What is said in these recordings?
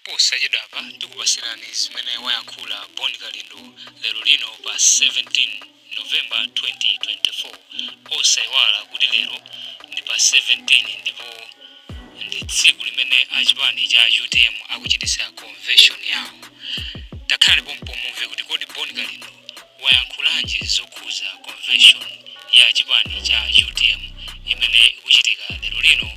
Posachedwapa tikupasirani zimene wayankhula Bon Kalindo lero lino pa 17 November 2024. Osayiwala kuti lero ndi pa 17 ndipo ndi tsiku limene achipani cha UTM akuchititsa convention yawo. Takhalani pompo mumve kuti kodi Bon Kalindo wayankhulanji zokhuza convention ya chipani cha UTM imene ikuchitika lero lino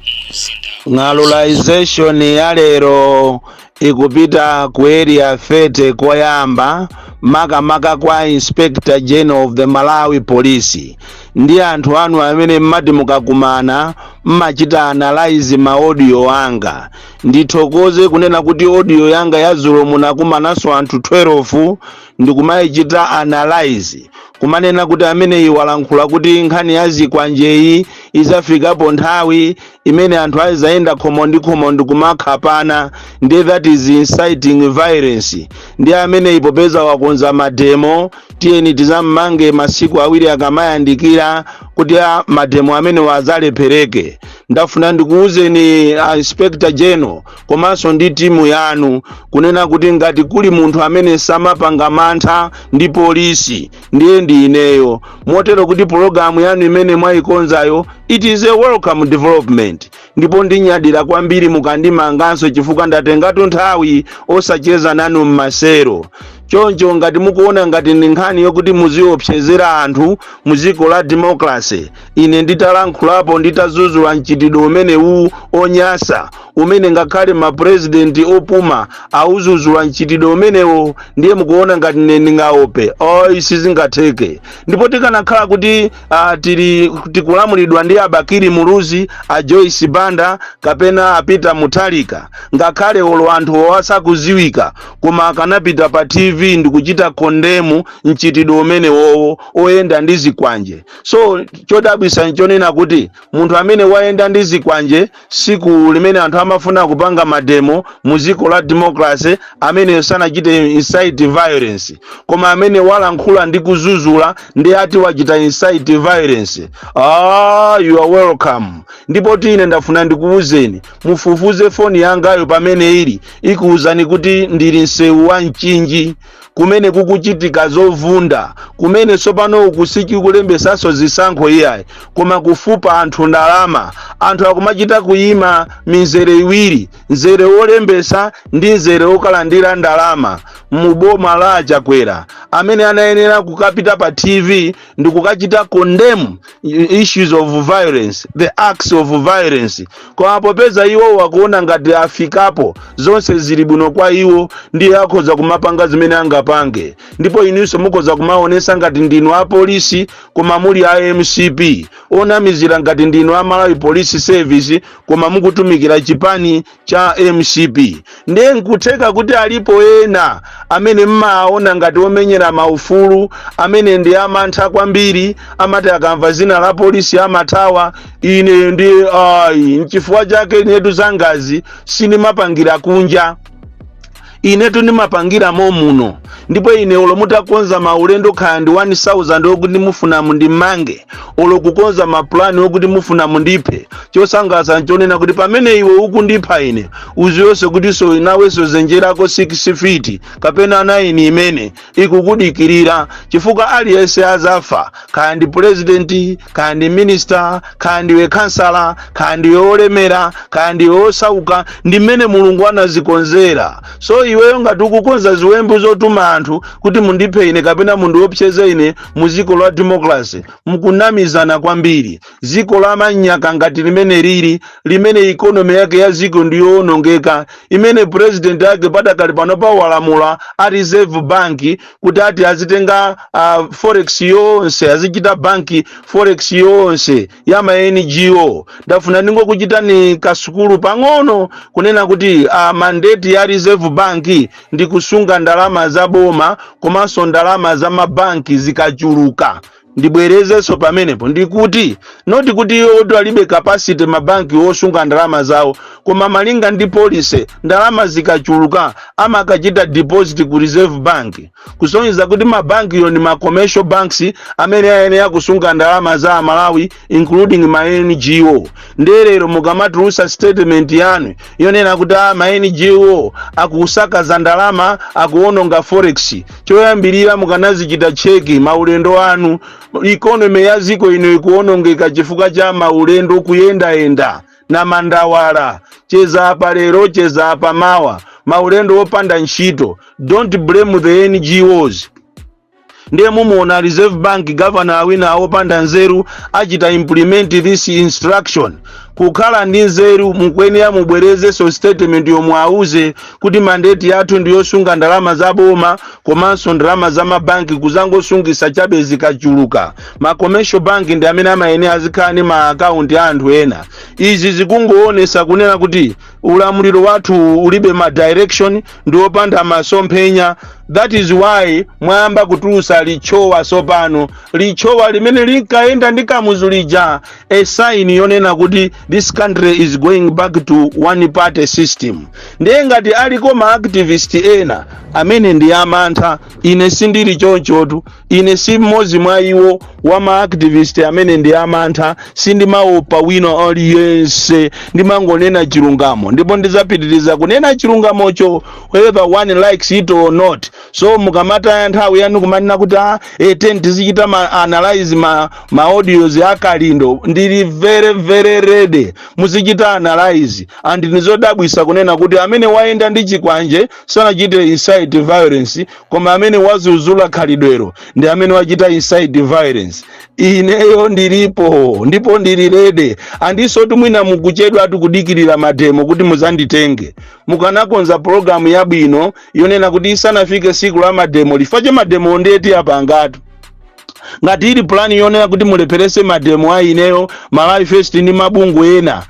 mu mzinda wa Ng'alulization ya lero ikupita ku Area 30 koyamba, makamaka kwa Inspector General of the Malawi Police ndi anthu anu amene mmati mukakumana mmachita analyze ma audio anga. Ndithokoze kunena kuti audio yanga ya dzulo munakumananso anthu 12 ndikumayichita analyze, kumanena kuti ameneyi walankhula kuti nkhani ya zikwanjeyi izafikapo nthawi imene anthu azayenda khomo ndi khomo ndikumakhapana, ndi that is inciting violence. Ndi ameneyi popeza wakonza mademo, tiyeni tizammange masiku 2 akamayandikira kuti mademo amene wazalephereke. Ndafuna ndikuwuzeni Inspector General komanso ndi timu yanu kunena kuti ngati kuli munthu amene samapanga mantha ndi polisi, ndiye ndi ineyo. Motero kuti pologalamu yanu imene mwayikonzayo, it is a welcome development, ndipo ndinyadira kwambiri mukandimanganso, chifukwa ndatengatu nthawi osacheza nanu mmasero. Choncho ngati mukuona ngati ndi nkhani yokuti muziopsezera anthu mu dziko la democracy, ine nditalankhulapo, nditazuzula mchitidwe umenewu onyasa, umene ngakhale mapurezidenti opuma auzuzula mchitidwe umenewo, ndiye mukuona ngati ine ndingaope? Oyi, sizingatheke. Ndipo tikanakhala kuti tili tikulamulidwa ndi Abakiri Muluzi, a Joyce Banda kapena a Peter Mutharika, ngakhale olo anthu owasakuziwika, koma akanapita pa TV ndikuchita condemn mchitidwe umenewowo oyenda ndi zikwanje. So chodabwisa nchonena kuti munthu amene wayenda ndi zikwanje siku limene anthu amafuna kupanga mademo mu dziko la democracy, amene sanachite incite violence, koma amene walankhula ndi kuzuzula ndi ati wachita incite violence. Ah, you are welcome. Ndipo tine ndafuna ndikuwuzeni, mufufuze foni yangayo pamene ili, ikuwuzani kuti ndili msewu wa Mchinji kumene kukuchitika zovunda, kumene tsopano ukusiki kulembesanso zisankho iyayi, koma kufupa anthu ndalama. Anthu akumachita kuyima mizere iwiri, mzere wolembesa ndi mzere wokalandira ndalama mu boma la Chakwera, amene anayenera kukapita pa TV ndi kukachita condemn issues of violence, the acts of violence. Koma popeza iwo wakuona ngati afikapo, zonse zili bwino kwa iwo, ndiye akhoza kumapanga zimene angapange. Ndipo inunso mukhoza kumaonesa ngati ndinu apolisi koma muli a MCP, onamizira ngati ndinu a Malawi Police Service koma mukutumikira chipani cha MCP. Ndiye nkutheka kuti alipo ena amene mmaona ngati omenyera maufulu, amene ndi amantha kwambiri, amati akamva zina la polisi amathawa. Ine ndi ayi. Nchifukwa chake inetu zangazi sindimapangira kunja, inetu ndimapangira momuno. Ndipo ine olo mutakonza maulendo kaya ndi 1000 okuti mufuna mundimange, olo kukonza mapulani okuti mufuna mundiphe, chosangalatsa nchonena kuti pamene iwe ukundipha ine, uziwonse kuti so nawenso zenjerako 6 feet kapena 9 imene ikukudikirira, chifukwa aliyense azafa, kaya ndi president, kaya ndi minister, kaya ndiwe kansala, kaya ndiwe olemera, kaya ndiwe osauka. Ndi mmene Mulungu anazikonzera. So iweyo ngati ukukonza ziwembu zotuma anthu kuti mundiphe ine kapena mundiopseze ine mu dziko la democracy, mukunamizana kwambiri. Dziko la manyaka ngati limene lili, limene economy yake ya dziko ndiyowonongeka, imene president ake padakali pano pawalamula a Reserve Bank kuti ati azitenga forex yonse, azichita bank forex yonse ya ma NGO. Ndafuna ndingokuchitani kasukulu pang'ono kunena kuti mandate ya Reserve Bank ndi kusunga ndalama za boma komanso ndalama za mabanki zikachuluka. Ndibwerezenso pamenepo, ndikuti not kuti iwo alibe capacity, mabanki osunga ndalama zawo, koma malinga ndi policy, ndalama zikachuluka amakachita deposit ku Reserve Bank, kusonyeza kuti mabankiyo ndi ma commercial banks amene ayenera kusunga ndalama za Amalawi, including ma NGO. Ndelero mukamatulusa statement yanu yonena kuti ma NGO akusakaza ndalama, akuononga forex, choyambirira mukanazichita check maulendo anu. Economy ya ziko ino ikuonongeka chifukwa cha maulendo, kuyendayenda na mandawala, cheza apa lero, cheza apa mawa, maulendo opanda ntchito. Don't blame the NGOs. Ndiye mumuona Reserve Bank governor awina opanda nzeru achita implement this instruction. Kukhala ndi nzeru, mukuyenera mubwerezenso statement yomwe auze kuti mandate yathu ndiyosunga ndalama za boma komanso ndalama za mabanki, kuzangosungisa chabe zikachuluka. Ma commercial bank ndi amene amayenera azikhala ndi ma akaunti a anthu ena. Izi zikungoonesa kunena kuti ulamuliro wathu ulibe ma direction, ndi wopanda masomphenya. That is why mwayamba kutulusa lichowa sopano, lichowa limene linkayenda ndi Kamuzu lija, a sign yonena kuti this country is going back to one party system. Ndiye ngati aliko ma activist ena amene ndi amantha, ine sindili chonchotu. Ine si mmodzi mwa iwo wa ma activist amene ndi amantha. Sindimaopa wina aliyense, ndimangonena chilungamo ndipo ndizapitiriza kunena chilungamocho whether one likes it or not. So mukamataya nthawi yanu kumanena kuti eten tizichita ma analyze ma audios akalindo, ndili very very ready, muzichita analyze. And nizodabwisa kunena kuti amene wayenda ndi chikwanje sanachite incite violence, koma amene wazuzula khalidwero ndi amene wachita incite violence. Ineyo ndilipo ndipo ndili ready. Andiso mwina mukuchedwa tikudikirira mademo kuti muzanditenge. Mukanakonza pologalamu yabwino yonena kuti isanafike siku la mademo, lifache mademo ndeti apangatu. Ngati ili plan yonena kuti mulepherese mademo a ineyo, Malawi First ndi mabungwe ena,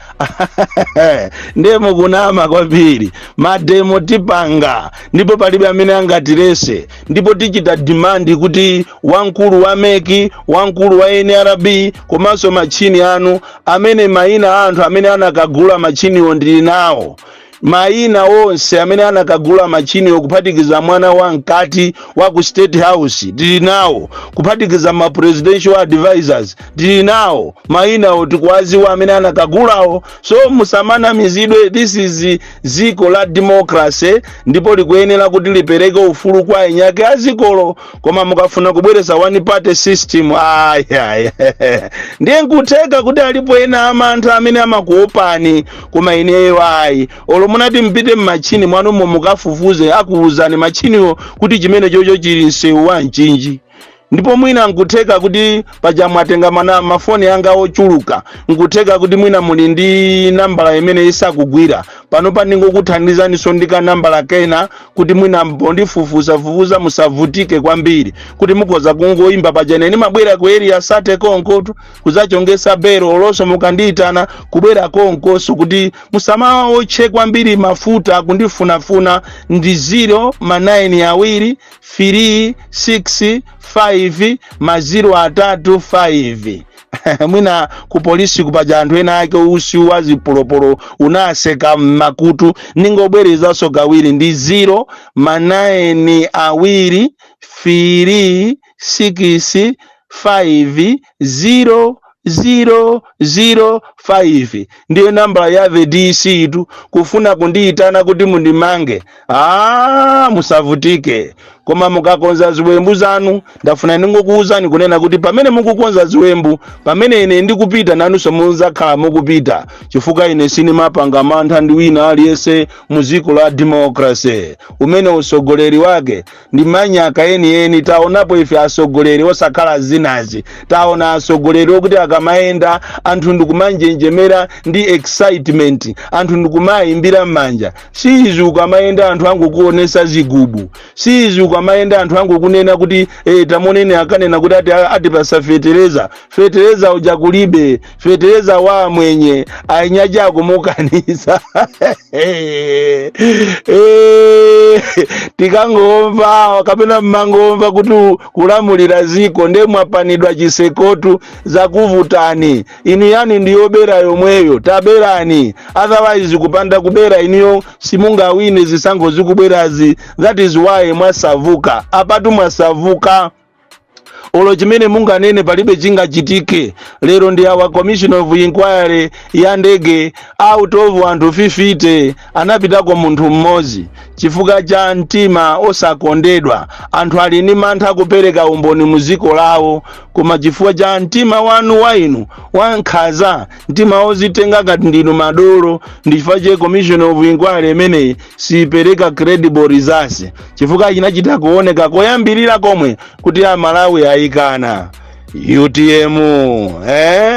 ndiye mukunama kwambiri. Mademo tipanga ndipo palibe amene angatilese, ndipo tichita demand kuti wamkulu wa MEC, wamkulu wa NRB, komanso machini anu amene mayina a anthu amene anakagula machiniwo ndili nawo, mayina onse amene anakagula machiniwo, kuphatikiza mwana wa mkati wa ku State House tili nawo, kuphatikiza ma presidential advisors tili nawo mayinawo, tikuwaziwa amene anakagulawo. So musamanamizidwe. This is ziko la democracy ndipo likuyenera kuti lipereke ufulu kwa enyake azikolo. Koma mukafuna kubweresa one party system, ayaya, ndiye nkutheka kuti alipo ena amantha amene amakuopani, koma ineyo ayi. Olo munati mpite mmachini mwanumo mukafufuze, akuwuzani machiniwo kuti chimene chocho chili msewu wa Mchinji. Ndipo mwina nkutheka kuti paja mwatenga mana mafoni anga ochuluka, nkutheka kuti mwina muli ndi nambala imene isakugwira pano. Pandingokuthandizaniso ndi kanambala kena kuti mwina pondifufuzafufuza musavutike kwambiri, kuti mukhoza kungoyimba. Paja ine ndimabwera ku Area 30 konkotu kuzachongesa bero, olonso mukandiyitana kubwera konkoso, kuti musamaotche kwambiri mafuta kundifunafuna. Ndi 0 ma 9 awiri 3 6 5 ma 0 atatu 5. Mwina ku polisi kupaja anthu ena ake usi wa zipolopolo unaseka mmakutu. Ningobwerezanso kawiri, ndi 0 ma 9 awiri 3 6 5 0 0 0 5, ndiyo nambala ya the DC tu. Kufuna kundiyitana kuti mundimange, musavutike. Koma mukakonza ziwembu zanu, ndafuna ndingokuwuzani kunena kuti pamene mukukonza ziwembu, pamene ine ndikupita, nanunso muzakhala mukupita, chifukwa ine sindimapanga mantha ndi wina aliyense mu dziko la democracy umene usogoleri wake ndi manyaka enieni. Taonapo ife asogoleri osakhala zinazi, taona asogoleri okuti akamayenda anthu ndikumanjenjemera ndi excitement, anthu ndikumayimbira m'manja. Si izi ukamayenda anthu angokuonesa zigubu, si izi ukamayenda anthu angokunena kuti tamonene akanena kuti atipasa fetereza, fetereza uja kulibe, fetereza wa mwenye ainyaja akumukaniza. Tikangomva kapena mmangomva kuti kulamulira ziko, nde mwapanidwa chisekotu, zakuvutani inu. Yani ndiyobera yomweyo, taberani, otherwise kupanda kubera iniyo simungawine zisankho zikubwerazi. That is why mwasavuka apatu, mwasavuka. Olo chimene munganene palibe chingachitike. Lero ndi our commission of inquiry ya ndege, out of anthu 50 anapitako munthu mmodzi chifukwa cha mtima osakondedwa. Anthu ali ndi mantha kupereka umboni mu dziko lawo, koma chifukwa cha mtima wanu wa inu wankhaza, mtima wozitenga ngati ndinu madolo, ndi chifukwa che commission of inquiry imeneyi sipereka credible results, chifukwa chinachita kuoneka koyambirira komwe kuti Amalawi ayikana UTM.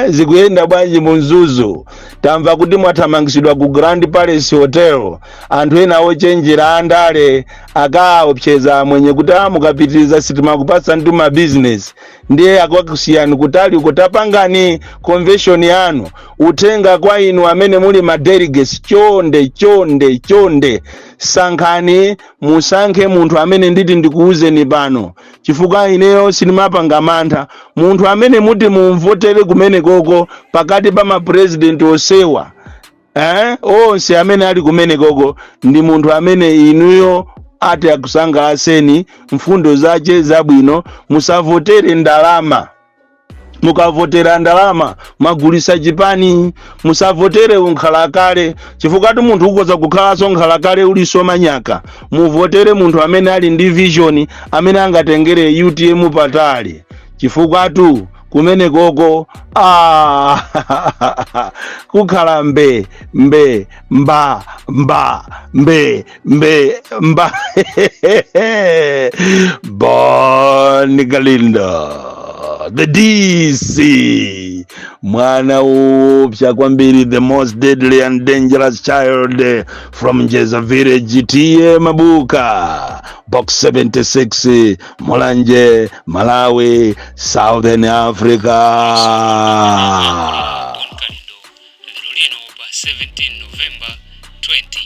Zikuyenda bwanji mu Mzuzu? Tamva kuti mwathamangisidwa ku Grand Palace Hotel. Anthu ena ochenjera andale akaopseza amwenye kuti mukapitiriza sitimakupatsa ndi ma business, ndiye akakusiyani kutali uko. Tapangani convention yanu. Uthenga kwa inu amene muli ma delegates: chonde, chonde, chonde, sankhani, musankhe munthu amene nditi ndikuwuzeni pano, chifukwa ineyo sindimapanga mantha. Munthu amene muti mumvotere kumene koko pakati pa mapresident osewa, onse amene ali kumene koko, ndi munthu amene inuyo ati akusangalaseni, mfundo zace zabwino. Musavotere ndalama. Mukavotera ndalama mwagulisa chipani. Musavotere unkhalakale, chifukwa ti munthu ukoza kukhalanso nkhalakale uliso manyaka. Muvotere munthu amene ali ndi vision, amene angatengere UTM patali, chifukwa tu kumene koko kukhala mbe mbe mba mba mbe mbe mba. Bon Kalindo, the DC, mwana upya kwambiri, the most deadly and dangerous child from Njeza village, T/A Mabuka, Box 76, Mulanje, Malawi, Southern Africa. Bon Kalindo lero lino pa 17 November 20.